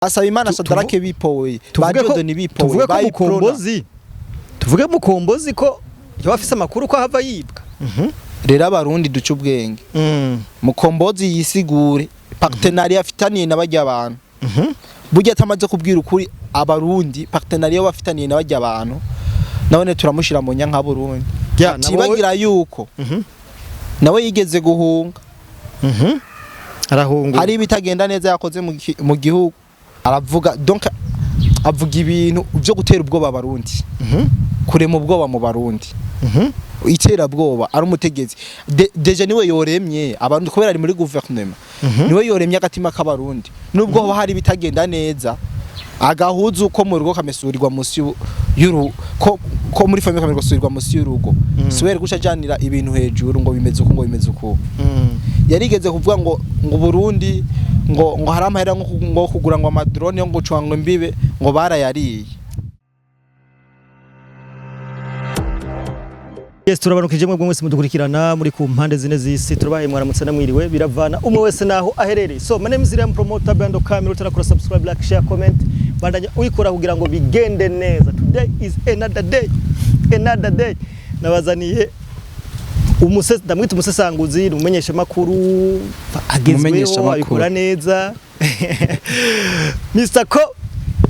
Asaba Imana Sadarake bipoye ba Tuvuge ko Jodoni bipoye tuvuge ko ba Iprona. Mukombozi, tuvuge Mukombozi ko yoba afise amakuru ko hava yibwa. Rero Abarundi duce ubwenge. Mukombozi yisigure partenariat afitaniye na barya bantu. Burya atamaze kubwira ukuri Abarundi partenariat bafitaniye na barya bantu, nabone turamushira mu nyanka Burundi. Ya, Atibagira yuko nawe yigeze guhunga. Arahunga. Hari ibitagenda neza yakoze mu gihugu, aravuga, donc avuga ibintu byo gutera ubwoba Abarundi, kurema ubwoba mu Barundi, iterabwoba. Ari umutegetsi. Déjà niwe yoremye Abarundi kubera ari muri gouvernement, niwe yoremye agatima k'Abarundi. Nubwo hoba hari ibitagenda neza, agahuzu ko mu rugo kamesurirwa musi y'uru ko muri famille kamesurirwa musi y'urugo. Siwe guca ajanira ibintu hejuru ngo bimeze uko, ngo bimeze uko. Yarigeze kuvuga ngo Burundi ngo hari amahera ngo kugura ngo amadrone yo gucwa ngo imbibe ngo barayariye. Yes, turabanukije mwebwe mwese mudukurikirana muri ku mpande zine z'isi. Turabahaye mwaramutse namwiriwe, biravana umwe wese naho aherereye. So my name is Ram Promoter Brando Camera. Utarakora subscribe, like, share, comment, bandanya uyikora kugira ngo bigende neza. Today is another day, another day. Nabazaniye umuse, ndamwita umusesanguzi, ni umumenyesha makuru agezweho. Umumenyeshamakuru. Abikora neza, Mr. Ko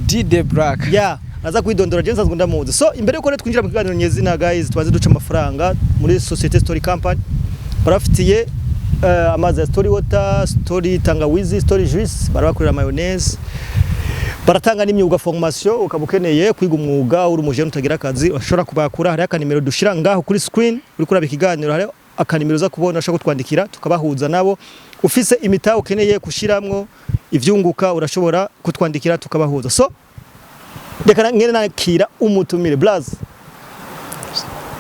D the Black. Ya, naza kwidondora, je nsanzwe ndamuzi. So imbere yuko rero twinjira mu kiganiro nyezina, guys, tubanze duca amafaranga muri Societe Story Company. Barafitiye amazi ya Story Water, Story Tangawizi, Story Juice, barabakorera mayonnaise, baratanga n'imyuga formation. Ukaba ukeneye kwiga umwuga, uri umujene utagira akazi, ushobora kubakura. Hari akanimero dushira ngaho kuri screen uri kuraba ikiganiro, hari akanimero uza kubona, ushobora kutwandikira tukabahuza nabo. Ufise imitahe ukeneye gushiramwo ivyunguka, urashobora kutwandikira tukabahuza. So reka ngene nakira umutumire Blaz.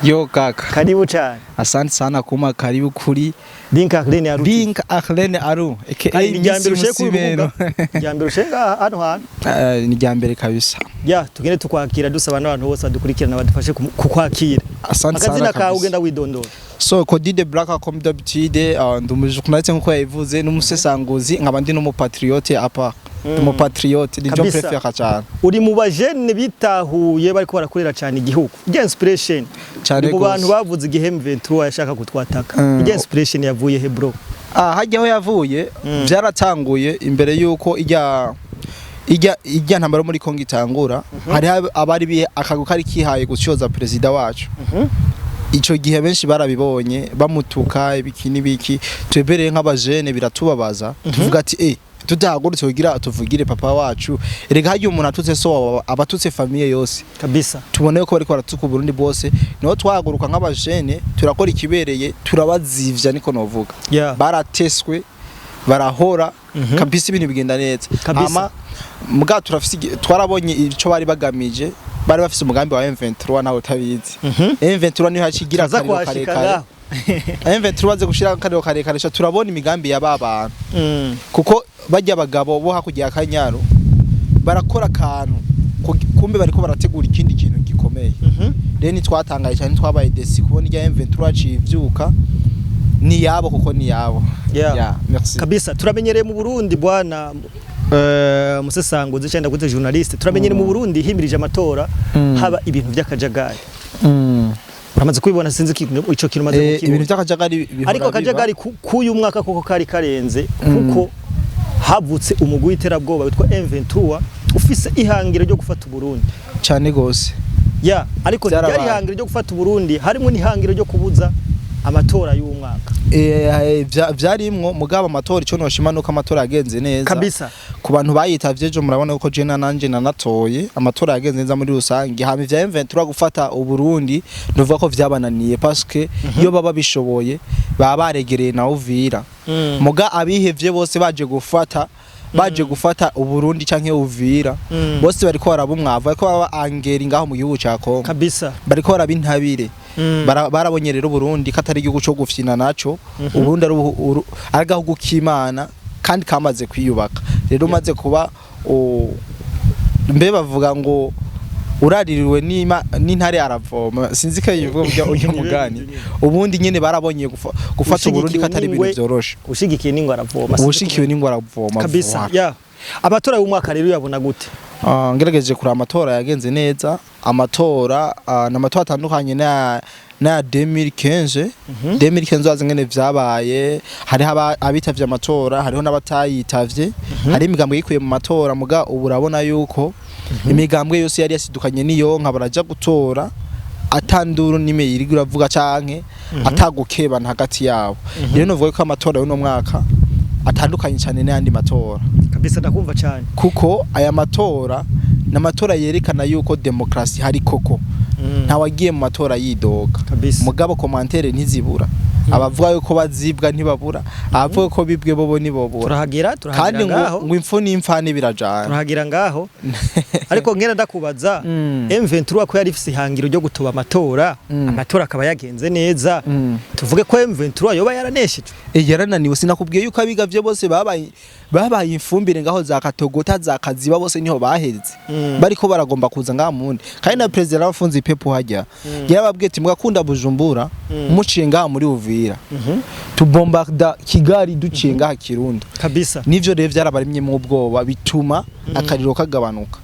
Yo kaka. Karibu cyane. Asante sana kuma karibu kuri Link Arlene Aruti. Link Arlene Aru aka Kandi ni irya mbere ushiye kuri Musibero. urubuga, irya mbere ushiye ngaha hano hantu. Ni irya mbere kabisa. Ya, tugende tukwakira, dusaba n'abantu bose badukurikirana badufashe kukwakira. Asante sana Akazina kawe, kabisa. ugenda widondora. So Cody de Black, comme d'habitude, ndi umujournaliste nkuko yabivuze, n'umusesanguzi, nkaba ndi n'umupatriote apa. Ndi umupatriote, nibyo Kabisa. préfère cyane. Uri mu bajene bitahuye, bariko barakorera cyane igihugu. Ijya inspiration Cyane uri mu bantu gose. bavuze igihe M23 yashaka kutwataka. Ijya inspiration yavuye he, bro? Ah, hajya aho yavuye, byaratanguye imbere yuko ijya ntambara muri Kongo itangura. Hari abari bihe akago kari kihaye gutyoza perezida wacu. Ico gihe benshi barabibonye bamutuka ibiki n'ibiki. Twebereye nk'abajene biratubabaza, tuvuga ati tudahagurutse kugira tuvugire papa wacu. Erega harya umuntu atutse so wawe aba atutse famille yose. Kabisa. Tubone ko bariko baratuka Uburundi bwose. Niho twahaguruka nk'abajene, turakora ikibereye, turabazivya, niko novuga. Barateswe, barahora kabisa, ibintu bigenda neza. Kabisa. Hama muga turafise twarabonye ico bari bagamije. Bari bafise umugambi wa M23, nawe utabizi. M23 niyo hacigira Tuza akariro kuhashika karekare. ngaho. M23 baze gushira akariro karekare sha, turabona imigambi ya ba bantu, kuko bajya abagabo bo hakurya ya Kanyaru barakora akantu, kumbe bariko barategura ikindi kintu gikomeye. Rero ntitwatangaye cyane, twabaye déçus kubona irya M23 yaciye ivyuka. Ni yabo kuko ni yabo. Yeah, merci. Kabisa, turamenyereye mu Burundi, bwana musesanguzi cyangwa ndakwita journaliste, turamenyereye mu Burundi himirije amatora haba ibintu by'akajagari. Uramaze kubibona, sinzi ico kintu umaze Ibintu kukibona. by'akajagari bihora Ariko biba. akajagari k'uyu mwaka koko kari karenze, kuko havutse umugwi w'iterabwoba witwa M23 ufise ihangiro ryo gufata Uburundi. Cyane gose. Ya, ariko Byarabaye. ryari ihangiro ryo gufata Uburundi, harimo n'ihangiro ryo kubuza amatora y'uwo mwaka. Vyarimwo, mugabo amatora, ico noshima nuko amatora yagenze neza. Kabisa. Ku bantu bayitavye ejo, murabona ko je nanje nanatoye. Amatora yagenze neza muri rusange. Hama ivya M23 gufata Uburundi, nuvuga ko vyabananiye, parce que iyo baba bishoboye baba baregereye na Uvira. Muga abihevye bose baje gufata Uburundi canke Uvira, bose bariko baraba umwavu, bariko baraba angeri ngaho mu gihugu ca Kongo. Kabisa. Bariko baraba intabire. Barabonye rero Burundi ko atari igihugu co gufyina naco. Uburundi ari agahugu k'Imana kandi kamaze kwiyubaka. Rero umaze kuba mbe bavuga ngo uraririwe n'intare aravoma, sinzi ko yivuga burya uyu mugani. Ubundi nyene barabonye gufata Uburundi ko atari ibintu Ushigikiwe vyoroshe. Ushigikiye n'ingwe aravoma. Ubushikiwe n'ingwe aravoma. Kabisa. Vuba. Ya. Amatora y'umwaka rero uyabona gute? Ngerageje kuraba, amatora yagenze neza. Amatora ni amatora atandukanye na 2015. 2015 wazi ngene vyabaye, hariho abitavye amatora, hariho n'abatayitavye, hari imigambwe yikuye mu matora. Muga ubu urabona yuko imigambwe yose yari yasidukanye niyonka, baraja gutora atanduru nime yirigura iravuga canke atagukebana hagati yabo. Rero novuga ko amatora y'uno mwaka atandukanye cyane n'ayandi matora. Kabisa, ndakumva cyane. Kuko aya matora ni amatora yerekana yuko demokarasi hari koko, ntawagiye mu matora yidoga. Mugabo commentaires ntizibura, abavuga yuko bazibwa ntibabura, abavuga ko bibwe bobo ntibobura. Turahagera, turahagera. Kandi ngo Ngaho. ngo impfu n'imfani birajana. Turahagira ngaho, ariko ngera ndakubaza, M23 ko yari ifise ihangiro ryo gutoba amatora, amatora akaba yagenze neza, tuvuge ko M23 yoba yaraneshejwe? Yarananiwe. Sinakubwiye yuko abigavye bose babaye ifumbire ngaho za Katogota, za Kaziba, bose niho baheze, bariko baragomba kuza ngaha mundi. Kandi na president yarabafunze ipepo hajya, yarababwiye ati: "Mugakunda Bujumbura muciye ngaha muri Uvira, tubombarda Kigali duciye ngaha Kirundo." Nivyo rero vyarabarimyemo ubwoba, bituma akariro kagabanuka.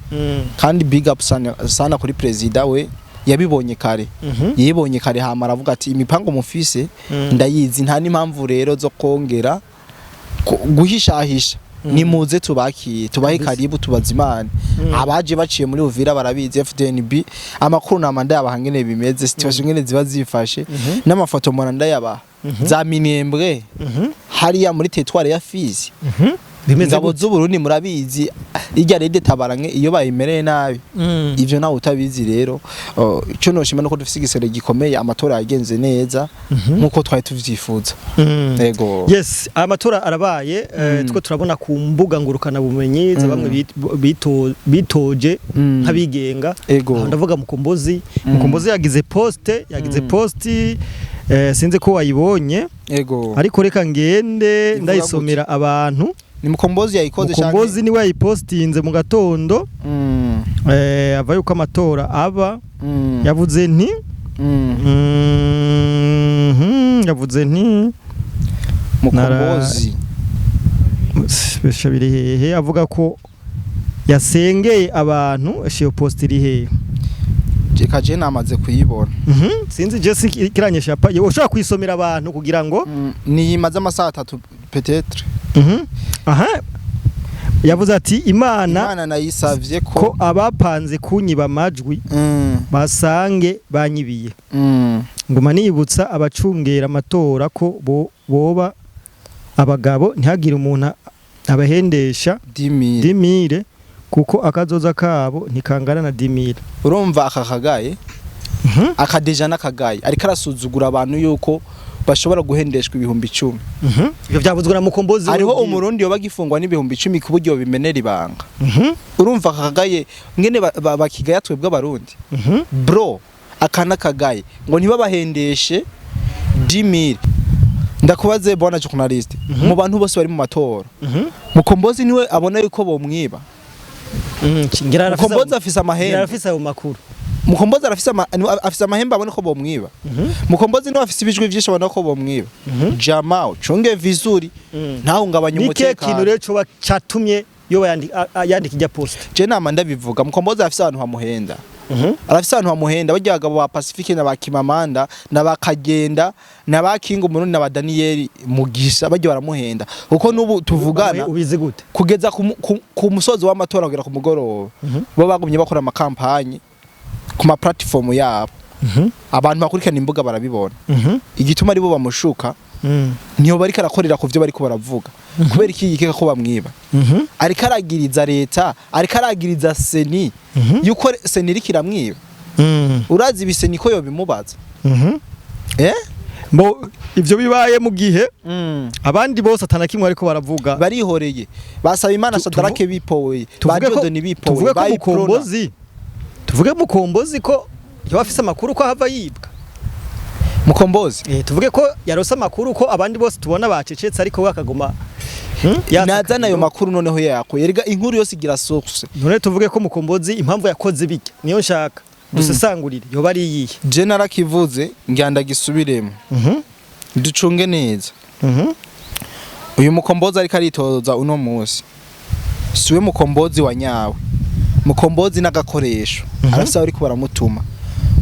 Kandi big up sana, sana kuri president, we yabibonye kare. Yibonye kare, hama aravuga ati: "Imipango mufise ndayizi, nta n'impamvu rero zo kongera guhishahisha, nimuze tubakiye, tubahe karibu, tubazimane." Abaje baciye muri Uvira barabizi, FDNB amakuru nama ndayabaha ngene bimeze, situation ngene ziba zifashe, n'amafoto mbona ndayabaha za Minembwe hariya muri territoire ya Fizi. Bimeze Ingabo gute? z'Uburundi murabizi, irya RED Tabara iyo bayimereye nabi, ivyo nawe utabizi. Rero ico noshima nuko dufise igisere gikomeye, amatora yagenze neza nkuko twari tuvyifuza. Yego. Yes, amatora arabaye, two turabona ku mbuga ngurukana bumenyi za bamwe bitoje nk'abigenga. Aho ndavuga Mukombozi. Mukombozi yagize post, sinzi ko wayibonye. Ego. Ariko reka ngende Ivuga ndayisomera abantu. Ni Mukombozi yayikoze? Mukombozi niwe yayipostinze mu gatondo, ava yuko amatora aba. Yavuze nti yavuze nti Mukombozi. Besha biri hehe? Avuga ko yasengeye abantu. Iyo post iri hehe? Reka je namaze kuyibona. Sinzi je si kiranyesha pa ushobora kuyisomera abantu kugira ngo Niyimaze amasaha 3 peut-être. Aha yavuze ati: "Imana Imana nayisavye ko ko abapanze kunyiba amajwi basange banyibiye. Nguma nibutsa abacungera amatora ko boba abagabo, ntihagire umuntu abahendesha 10 000. 10 000, kuko akazoza kabo ntikangana na 10 000." Urumva aka kagaye, akadeja n'akagaye, ariko arasuzugura abantu yuko bashobora guhendeshwa 10 000. Ivyo byavuzwe na Mukombozi. Hariho we ubwiwe. Umurundi yoba agifungwa n'10 000 ku buryo bimenera ibanga. Urumva aka kagaye ngene bakigaya twebwe Abarundi. Bro, aka n'akagaye ngo ntibabahendeshe 10 000. Ndakubaze bwana journaliste, mu bantu bose bari mu matora, Mukombozi niwe abona yuko bomwiba? Ngira arafise Mukombozi afise ngira amahembe. arafise ayo makuru. Mukombozi arafise afise amahembe abona ko bomwiba. Mukombozi niwe afise ibijwi vyinshi abona ko bomwiba. Jamaa, uchunge vizuri, ntahungabanye Ni kihe kintu umutekano. rero coba catumye yoba yandika ijya post? Je nama ndabivuga, Mukombozi afise abantu bamuhenda, arafise abantu bamuhenda, barya bagabo ba Pacifique na ba Kimamanda na ba Kagenda na ba King Umurundi na ba Daniel Mugisha, barya baramuhenda, kuko n'ubu tuvugana Ubizi gute? kugeza ku musozi w'amatora kugera ku mugoroba, bo bagumye bakora amakampanye ku ma platform yabo, abantu bakurikirana imbuga barabibona. Igituma aribo bamushuka, niyo bariko arakorera ku vyo bariko baravuga. Kubera iki yikeka ko bamwiba? Ariko aragiriza leta, ariko aragiriza CENI yuko CENI iriko iramwiba. Urazi ibi CENI ko yobimubaza? Eh. Mbo ivyo bibaye mu gihe abandi bose atana kimwe ariko baravuga. Barihoreye, basaba Imana Sadarake bipowe, ba Tuvuge ko Dieudonné bipowe, tuvuge ko ba Iprona. Mukombozi, tuvuge Mukombozi ko yoba afise amakuru ko hava yibwa. Mukombozi. Tuvuge ko yarose amakuru ko abandi bose tubona bacecetse, ariko we akaguma yatsa Nazana ayo akariro. makuru noneho yakuye. Erega inkuru yose igira source. None tuvuge ko Mukombozi impamvu yakoze bijya niyo nshaka dusesangurire yoba ari iyihe? Je narakivuze, ngira ndagisubiremo, ducunge neza. Uyu Mukombozi ariko aritoza uno munsi, Siwe Mukombozi wa nyawe. Mukombozi n'agakoresho, arafise aho ariko baramutuma,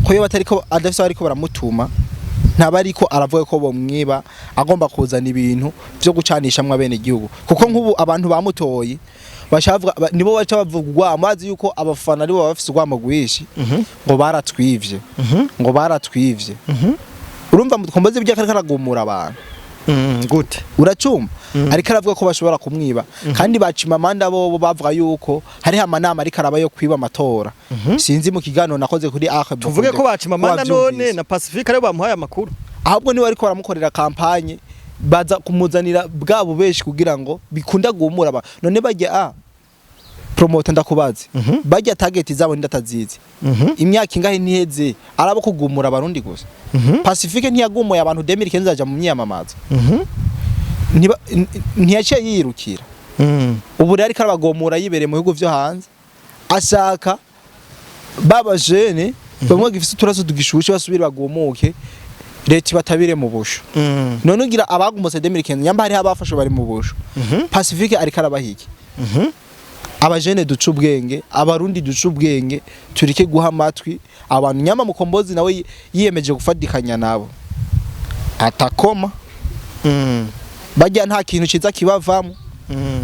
ko iyo batariko, adafise aho ariko baramutuma, ntaba ariko aravuga ko bomwiba. Agomba kuzana ibintu vyo gucanishamwo abene gihugu, kuko nk'ubu abantu bamutoye bashavuga nibo baca bavuga urwamo, bazi yuko abafana aribo baba bafise urwamo rwinshi, ngo baratwivye, ngo baratwivye. Urumva Mukombozi ibyo ariko aragumura abantu. Gute? Uracumba, ariko aravuga ko bashobora kumwiba, kandi bacima amanda bobo bavuga yuko hariho amanama ariko araba yo kwiba amatora. Sinzi mu kiganiro nakoze kuri Akhe. Tuvuge ko bacima amanda none na Pacifique aribo bamuhaye amakuru? Ahubwo niwe ariko baramukorera campagne, baza kumuzanira bwa bubeshi kugira ngo bikunda guhumura abantu. None bajya a promoter, ndakubaze, bajya target zabo ndatazizi, imyaka ingahe ntiheze arabo kugumura abarundi gusa? Pacifique ntiyagumuye abantu 2015 aja mu myiyamamazo? Ntiyaciye yirukira? Ubu rero ariko arabagomura yibereye mu bihugu vyo hanze, ashaka baba jene bamwe gifise uturaso tugishushe basubire bagumuke, leta ibatabire mu busho. None ugira abagumutse 2015, nyamba hariho abafashwe bari mu busho, Pacifique ariko arabahiki. Abajene duca ubwenge, abarundi duca ubwenge, tureke guha amatwi abantu. Nyama Mukombozi nawe yiyemeje gufatikanya nabo, atakoma bajya, nta kintu ciza kibavamo.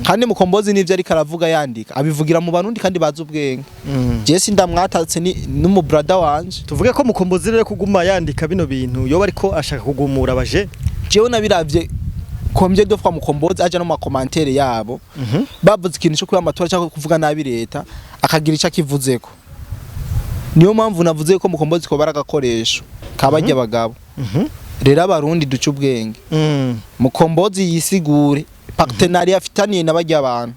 Kandi Mukombozi n'ivyo ariko aravuga, yandika, abivugira mu barundi kandi bazi ubwenge. Je sindamwatatse, ni n'umu brother wanje. Tuvuge ko Mukombozi rero kuguma yandika bino bintu yoba ariko ashaka kugumura abaje? Jewe nabiravye combien de fois Mukombozi aja no mu ma commentaires yabo, bavuze ikintu cyo kuba amatora cyangwa kuvuga nabi leta, akagira icyo akivuzeko. Niyo mpamvu navuze ko Mukombozi ko baragakoresho kabajya abagabo. Rero abarundi duce ubwenge. Mukombozi yisigure partenariat afitaniye n'abajya abantu.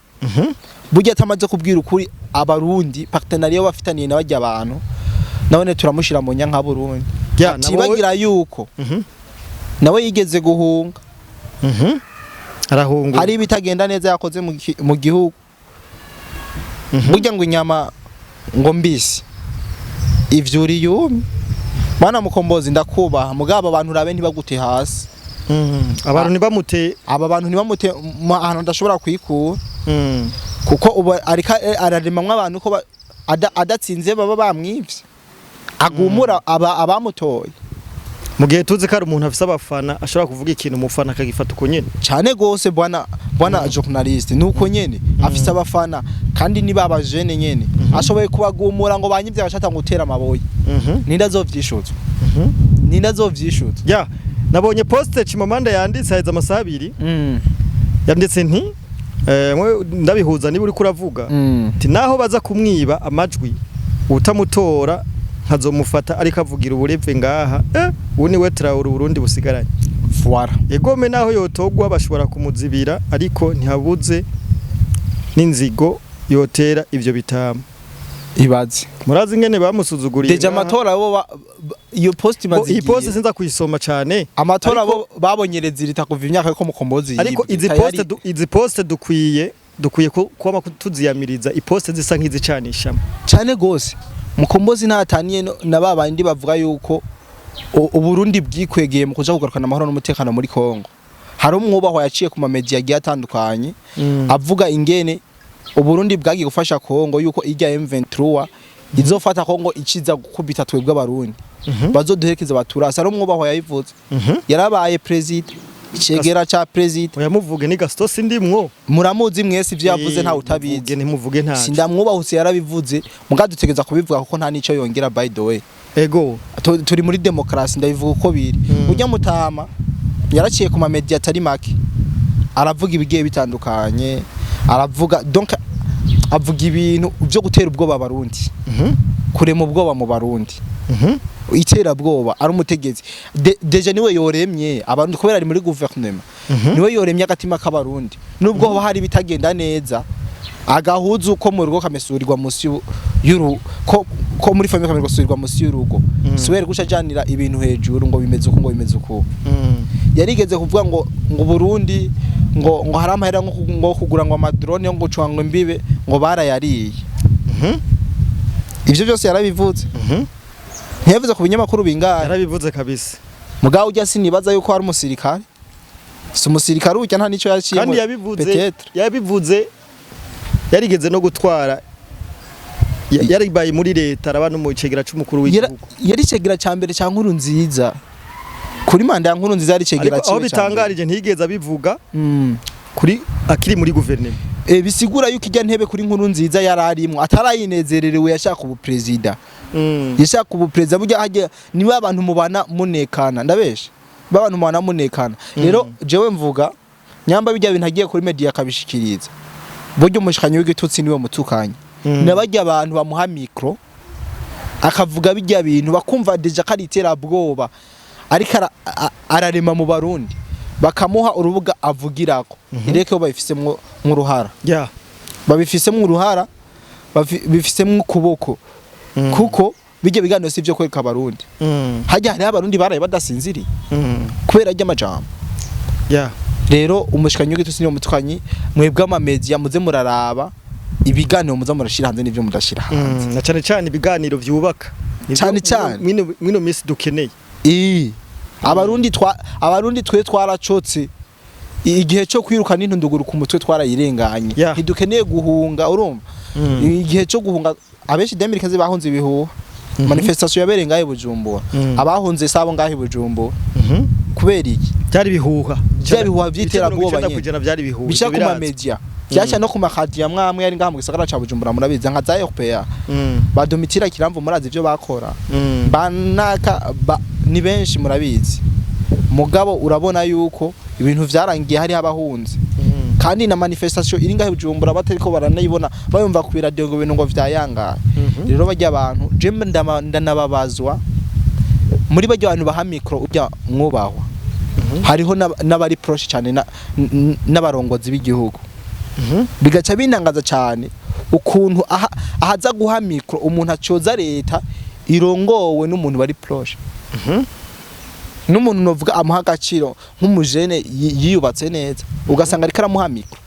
Burya atamaze kubwira ukuri abarundi partenariat bafitaniye n'abajya abantu, nabone turamushira mu nyanka Burundi. Ya, atibagira yuko nawe yigeze guhunga. Arahunga. Hari ibitagenda neza yakoze mu gihugu. Burya ngo inyama ngo mbisi ivyuri yumye. Mwana Mukombozi, ndakubaha, mugabo abantu urabe ntibagute hasi. Abantu ntibamute. Aba bantu ntibamute mu ahantu adashobora kwikura, kuko ubu ariko araremamwo abantu ko adatsinze baba bamwivye, agumura aba abamutoye. Mu gihe tuzi ko ari umuntu afise abafana, ashobora kuvuga ikintu umufana akagifata uko nyene. Cyane gose, bwana journaliste, nuko nyene afise abafana, kandi niba abajene nyene ashoboye kubagumura ngo banyivye, agashata ngo utera amaboye. Ninde azovyishuzwa? Ninde azovyishuzwa? Ya, nabonye poste Chimamanda yanditse haheze amasaha 2. Yanditse nti mwe ndabihuza niba uriko uravuga, nti naho baza kumwiba amajwi, utamutora nkazomufata ariko avugira ubureve ngaha, ubu niwe Traore Burundi busigaranye. Voilà. Egome naho yotogwa bashobora kumuzibira, ariko ntihabuze n'inzigo yotera ivyo bitama. Ibaze. Murazi ingene bamusuzuguriye Déjà ngaha. amatora bo iyo post Bo, iyi imaze poste sinza kuyisoma cane. Amatora bo babonye résultat kuva imyaka yuko Mukombozi Ariko yibwe. izi Tayari- poste izi poste dukwiye kuba tuziyamiriza, iposte zisa nk'izicanishamo. Cyane gose. Mukombozi ntataniye na ba bandi bavuga yuko Uburundi bwikwegeye mu kuja kugarukana amahoro n'umutekano muri Kongo. Hari umwubahwa yaciye ku mamedia agiye atandukanye avuga ingene Uburundi bwagiye gufasha Kongo, yuko irya M23 izofata Kongo ikiza gukubita twebwe abarundi, bazoduherekeza baturasa. Hari umwubahwa yayivuze, yarabaye president, icegera ca president. Oya, ni Gaston Sindimwo. Muramuzi mwese, ivyo yavuze ntawe utabizi. Muvuge ntimuvuge ntaco. Sindamwubahutse, yarabivuze, muga dutegereza kubivuga kuko nta nico yongera, by the way. Ego. Turi muri demokarasi, ndabivuga uko biri. Urya mutama yaraciye ku mamedia atari make, aravuga ibigiye bitandukanye, aravuga, donc avuga ibintu byo gutera ubwoba abarundi, kurema ubwoba mu barundi, iterabwoba. Ari umutegetsi. Déjà niwe yoremye abarundi kubera ari muri guverinoma, niwe yoremye agatima k'abarundi. Nubwo hoba hari ibitagenda neza, agahuzu ko mu rugo kamesurirwa musi y'uru ko muri famille kamesurirwa musi y'urugo. Siwere guca ajanira ibintu hejuru ngo bimeze uko, ngo bimeze uko. Yarigeze kuvuga ngo Burundi ngo hari amahera ngo kugura ngo ama drone yo ngo gucunga imbibe, ngo barayariye. Ivyo byose yarabivuze. Ntiyavuze ku binyamakuru bingahe? Yarabivuze kabisa. Mugabo ujya sinibaza yuko ari umusirikare, si umusirikare ujya, nta nico yaciye. Kandi yabivuze Peut-être. yabivuze. Yarigeze no gutwara, yaribaye muri leta, araba no mu cegera c'umukuru w'igihugu. Yari cegera ca mbere ca Nkurunziza, kuri manda ya Nkurunziza yari cegera Ariko aho ciwe ca mbere. bitangarije, ntiyigeze abivuga kuri akiri muri guverinoma. Bisigura yuko ijya ntebe kuri Nkurunziza yari arimwo atarayinezererewe, yashaka ubuperezida. Yashaka ubuperezida. Burya hajya niba abantu mubana munekana, ndabesha, ba bantu mubana munekana. Rero jewe mvuga, nyamba bijya bintu agiye kuri media akabishikiriza, burya umushikanyi w'igitutsi niwe mutukanye. Nabajya abantu bamuha micro akavuga bijya bintu, bakumva déjà ko ari iterabwoba ariko ararema mu Barundi, bakamuha urubuga avugirako, ireke bo babifisemwo nk'uruhara. Babifisemwo uruhara, bifisemwo ukuboko, kuko bijya biganiro si ibyo kwereka Abarundi. Hajya hariho Abarundi baraye badasinziriye kubera ajya amajambo. Rero umushikanyi w'igitutsi niwo mutukanyi. Mwebwe amamedia, muze muraraba ibiganiro muza murashira hanze n'ivyo mudashira hanze. Na cyane cyane ibiganiro vyubaka. Nivyo. Cane cane. Mwino minsi dukeneye. Abarundi twe twaracotse igihe cyo kwiruka n'intunduguru ku mutwe, twarayirenganye. Ntidukeneye guhunga, urumva? Igihe cyo guhunga, abenshi 2015 bahunze ibihuha, manifestation yabereye ngahe i Bujumbura. Abahunze sabo ngahe i Bujumbura. Kubera iki? Byari bihuha. Byari bihuha vy'iterabwoba nyene. Kujana byari bihuha. Bica Ivyo ku birazwi. mamedia, vyaca no ku makadiya mwamwe yari ngaha mu gisagara ca Bujumbura, murabizi, nka za RPA, badomitira kiramvu, murazi ivyo bakora. Banaka ni benshi, murabizi. Mugabo urabona yuko ibintu vyarangiye hariho abahunze, kandi na manifestation iri ngahe i Bujumbura batariko baranayibona, bayumva ku radio ngo ibintu ngo vyayangaye. Rero bajya abantu, je ndanababazwa muri bajya abantu baha micro ujya mwubahwa. Hariho n'abari proche cyane n'abarongozi b'igihugu. Bigaca binangaza cyane ukuntu aha ahaza guha micro umuntu acoza leta irongowe n'umuntu bari proche, n'umuntu novuga amuha agaciro nk'umujene yiyubatse neza, ugasanga ariko aramuha micro.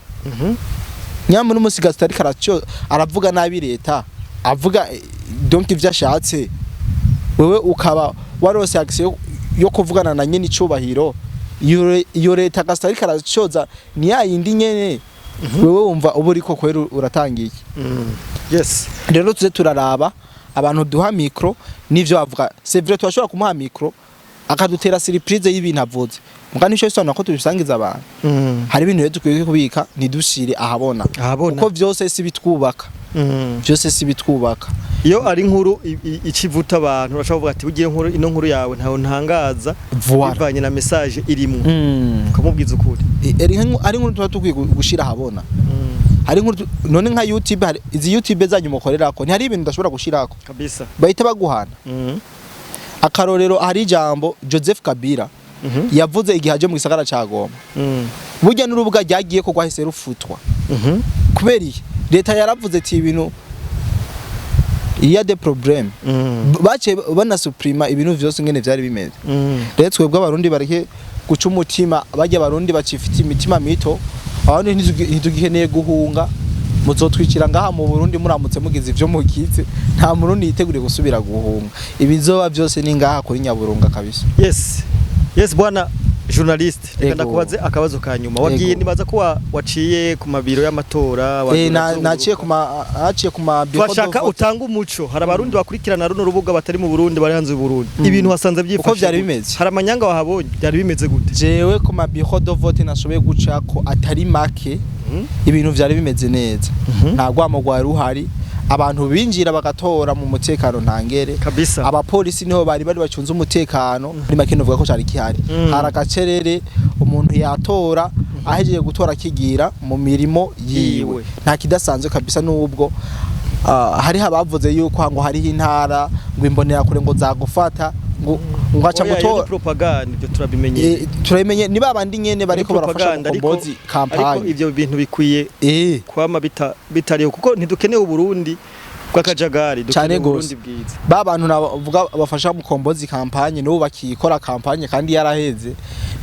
Nyamara n'umusigazi ariko araco aravuga nabi leta, avuga donc ivyo ashatse, wewe ukaba warose accès yo kuvugana na nyene icubahiro iyo leta, agasa ariko aracoza ni ya yindi nyene, wewe wumva uba uriko kwera uratangiye. Rero tuze turaraba abantu duha micro n'ivyo bavuga. C'est vrai, turashobora kumuha micro akadutera surprise y'ibintu avuze, muga nico bisobanura ko tubisangiza abantu. Hari ibintu rero dukwiye kubika, ntidushire ahabona, Ahabona. kuko vyose si bitwubaka. Vyose si bitwubaka. Iyo ari inkuru icivuta abantu, urashobora kuvuga ati: "Ugiye inkuru, ino nkuru yawe ntawe ntangaza," Voilà. bivanye na message irimwo, ukamubwiza ukuri. Ari inkuru tuba dukwiye gushira ahabona. Hari inkuru none nka YouTube, hari izi YouTube zanyu mukorerako, ntihari ibintu udashobora gushirako bahita baguhana. Akarorero, hari ijambo Joseph Kabila yavuze igihe aje mu gisagara ca Goma. Burya n'urubuga ryagiye ko rwahise rufutwa. Kubera iki? Leta yaravuze ati ibintu, il y a des problèmes. Baciye banasuprima ibintu vyose ngene vyari bimeze. Rero twebwe Abarundi bareke guca umutima, bajya Abarundi bacifite imitima mito. Abarundi ntitugikeneye guhunga. Muzotwikira ngaha mu Burundi muramutse mugize ivyo mugize. Nta Murundi yiteguriye gusubira guhunga. Ibizoba vyose ni ngaha kuri Nyaburunga kabisa. Yes, bwana journaliste, reka Ego. ndakubaze akabazo ka nyuma. Wagiye, nibaza ko waciye ku mabiro y'amatora, wagiye urazunguruka. Naciye ku ma bureau Twashaka de vote. utanga umuco. Hari Abarundi bakurikirana runo rubuga batari mu Burundi, bari hanze y'u Burundi. Ibintu wasanze byifashe Uko vyari gute? bimeze? Hari amanyanga wahabonye? Byari bimeze gute? Jewe ku ma bureau de vote nashoboye gucako atari make, ibintu vyari bimeze neza. Nta rwamo rwari ruhari, abantu binjira bagatora mu mutekano ntangere. Abapolisi niho bari bacunze umutekano. Muri make novuga ko cari gihari, hari agacerere, umuntu yatora, ahejeje gutora akigira mu mirimo yiwe. Yiwe. Nta kidasanzwe kabisa, nubwo hariho abavuze yuko ngo hariho intara ngo imbonerakure ngo zagufata ngo aca Oya, iyo ni gutora. propaganda, ibyo turabimenyeye. Turabimenye, ni babandi nyene bariko Ni barafasha propaganda, Mukombozi ariko campagne. ivyo bintu bikwiye kwama bitariho, kuko ntidukeneye Uburundi bw'akajagari, Cane dukeneye gose. Uburundi bwiza. Ba bantu navuga bafasha Mukombozi campagne, n'ubu bakikora campagne kandi yaraheze,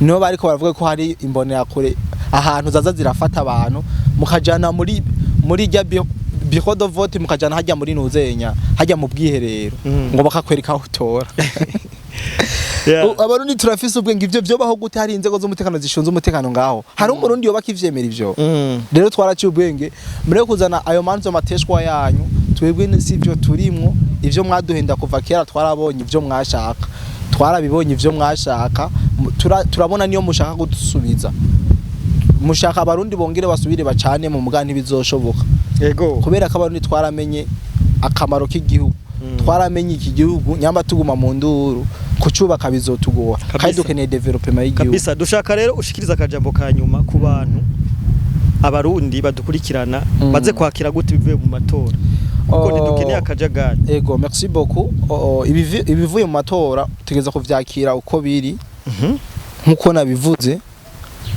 nibo bariko baravuga ko hari imbonerakure ahantu zaza zirafata abantu, mukajana muri rya bureau de vote, mukajana hajya muri nuzenya, hajya mu bwiherero, ngo bakakwereka aho utora. Abarundi turafise ubwenge. Ivyo vyobaho gute hari inzego z'umutekano zishinzwe umutekano ngaho? Hari umurundi yoba akivyemera ivyo? Rero twaraciye ubwenge mbere yo kuzana ayo manzo mateshwa yanyu. Twebwe si ivyo turimwo. Ivyo mwaduhenda kuva kera twarabonye ivyo mwashaka, twarabibonye ivyo mwashaka. Turabona niyo mushaka kudusubiza, mushaka abarundi bongere basubire bacane mu muga, ntibizoshoboka. Kubera ko abarundi twaramenye akamaro k'igihugu, twaramenye iki gihugu. Nyamba tuguma mu nduru, kucubaka bizotugora kandi dukeneye développement y'igihugu. Kabisa. Dushaka rero ushikiriza akajambo ka nyuma ku bantu, abarundi badukurikirana, baze kwakira gute ibivuye mu matora, kuko ntidukeneye akajagari. Ego, merci beaucoup. Oh, ibivuye mu matora tugeza kuvyakira uko biri. Nkuko nabivuze,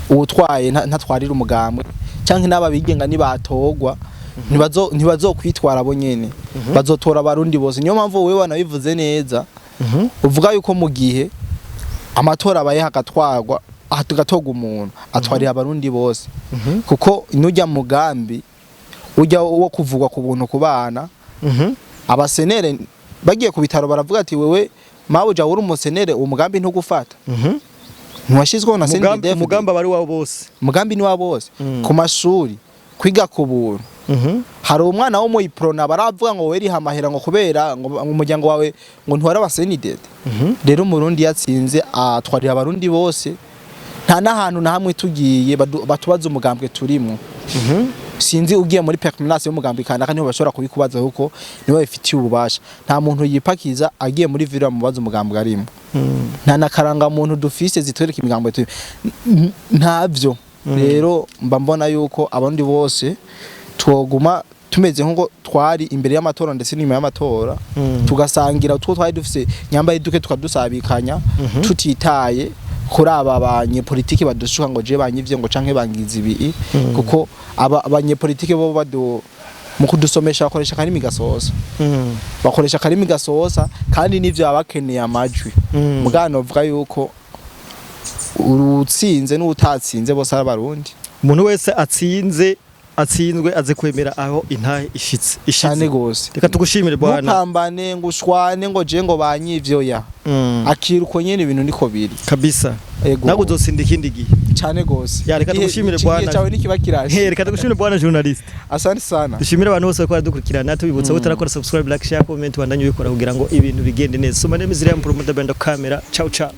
uwutwaye ntatwarira umugambwe canke n'aba bigenga nibatogwa, ntibazokwitwara bo nyene, bazotora abarundi bose. Niyo mpamvu wewe wanabivuze neza, uvuga yuko mu gihe amatora abaye hagatwarwa, aha tugatorwa umuntu atwarira abarundi bose, kuko nujya mugambi ujya wo kuvugwa ku buntu ku bana, abasenere bagiye ku bitaro baravuga ati: "Wewe mabuja uri umusenere, uwo mugambi ntugufata, ntiwashizweho na Umugambi CNDD-FDD." Umugambi aba ari wabo bose. Umugambi ni wa bose. Ku mashuri kwiga ku buntu, hari umwana wo mu Uprona baravuga ngo weri hamahera ngo kubera ngo umuryango wawe ngo ntwara aba CNDD? Rero umurundi yatsinze atwarira abarundi bose. Nta n'ahantu na hamwe tugiye batubaza umugambwe turimo. Sinzi, ugiye muri permanence y'umugambwe kanaka niho bashobora kubikubaza, kuko nibo bifitiye ububasha. Nta muntu yipakiza agiye muri villa mubaza umugambwe arimo. Nta na karangamuntu dufise zitwereka imigambwe turimo. Ntavyo rero mba mbona yuko abandi bose twoguma tumeze nk'uko twari imbere y'amatora ndetse n'inyuma y'amatora, tugasangira utwo twari dufise, nyambaye duke tukadusabikanya, tutitaye kuri aba banyepolitiki badushuka ngo je banyivye ngo canke bangiza ibi, kuko aba abanyepolitiki bo badu mu kudusomesha bakoresha akarimi gasosa, bakoresha akarimi gasosa, kandi n'ivyo baba bakeneye amajwi. Mugano vuga yuko urutsinze n'utatsinze bose ari abarundi. Umuntu wese atsinze, atsinzwe, aze kwemera aho intahe ishitse. Cyane Ishitse. gose. Reka tugushimire, bwana. Ntupambane ngo ushwane ngo je ngo banyivyo ya akira uko nyene, ibintu niko biri. Kabisa. Ego. Ntabwo uzotsinda ikindi gihe. Cyane gose. Ya, reka tugushimire, Igihe bwana. cyawe nikiba kiraje. Reka tugushimire, bwana journaliste. Asante sana. Dushimire abantu bose bariko baradukurikirana. Tubibutsa ko utarakora subscribe, like, share, comment, bandanye ubikora kugira ngo ibintu bigende neza. So my name is Liam Promoter Bando Camera. Ciao ciao.